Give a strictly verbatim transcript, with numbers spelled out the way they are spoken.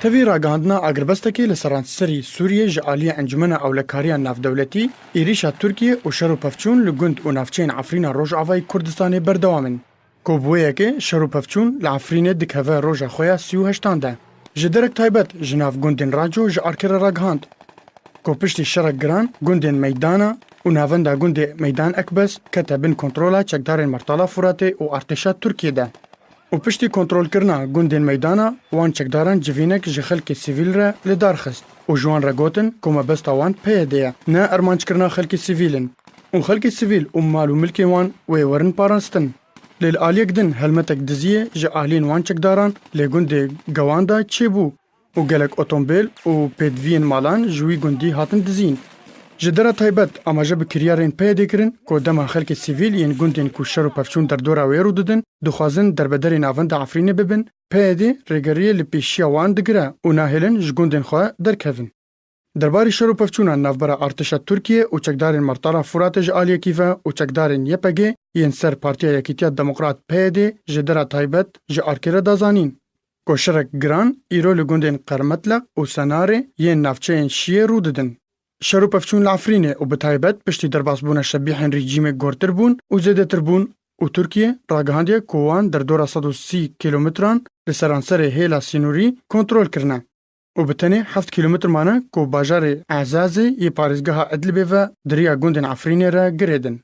Hevî ragihandina agirbestekê li seranserî Sûriyê ji aliyê Encûmena Ewlekariya Navdewletî, êrîşa Tirkiyê û şer û pevçûn li gund û navçeyên Efrîna Rojavayê Kurdistanê berdewam in. Ku bi wê yekê şer û pevçûn li Efrînê dikeve roja xwe ya sî û heştan de. Ji derek taybet ji nav gundên Raco ji Arke re ragihand ku piştî şerek giran gundên Meydana û navenda gundê Meydan Ekbes kete bin kontrola çekdarên Mertala Furatê û artêşa Tirkiyê de. Û piştî kontrolkirina gundên Meydana, wan çekdaran civînek ji xelkê sivîl re li dar xist û ji wan re gotin ku mebesta wan P Y D ye, ne armanckirina xelkê sivîl in. Û xelkê sivîl û mal û milkên wan wê werin parastin. Lê li aliyek din helmetek diziyê ji aliyên wan çekdaran lê gundê Gewanda çêbû û gelek otombêl û pêdiviyên malan ji wî gundî hatin dizîn. Ji dera taybet amaje bi kiryarên P Y D kirin ku dema xelkê sivîl yên gundên ku şer û pevçûn derdora wê rû didin, dixwazin derbederê navenda Efrînê bibin, P Y D rêgeriyê li pêşiya wan digire û nahêlin ji gundên xwe derkevin. Derbarê şer û pevçûna navbera artêşa Tirkiyê û çekdarên Mertala Furatê ji aliyekî ve û çekdarên Y P G yên ser Partiya Yekîtiya Demokrat P Y D ji dera taybet ji Arkê re da zanîn ku şerek giran îro li gundên Qermetleq û Senarê yên navçeyên Şiyê rû didin. Şer û pevçûn li Efrînê û bi taybet piştî derbasbûna şebîhên rejîmê gortir bûn û zêdetir bûn û Tirkiye ragihandiye ku wan derdora sed û sî kîlometran li seranserê hêla sînorî kontrol kirine û bi tenê heft kîlometr mane ku bajarê Ezazê yê parêzgeha Idlibê ve di riya gundên Efrînê re girêdin.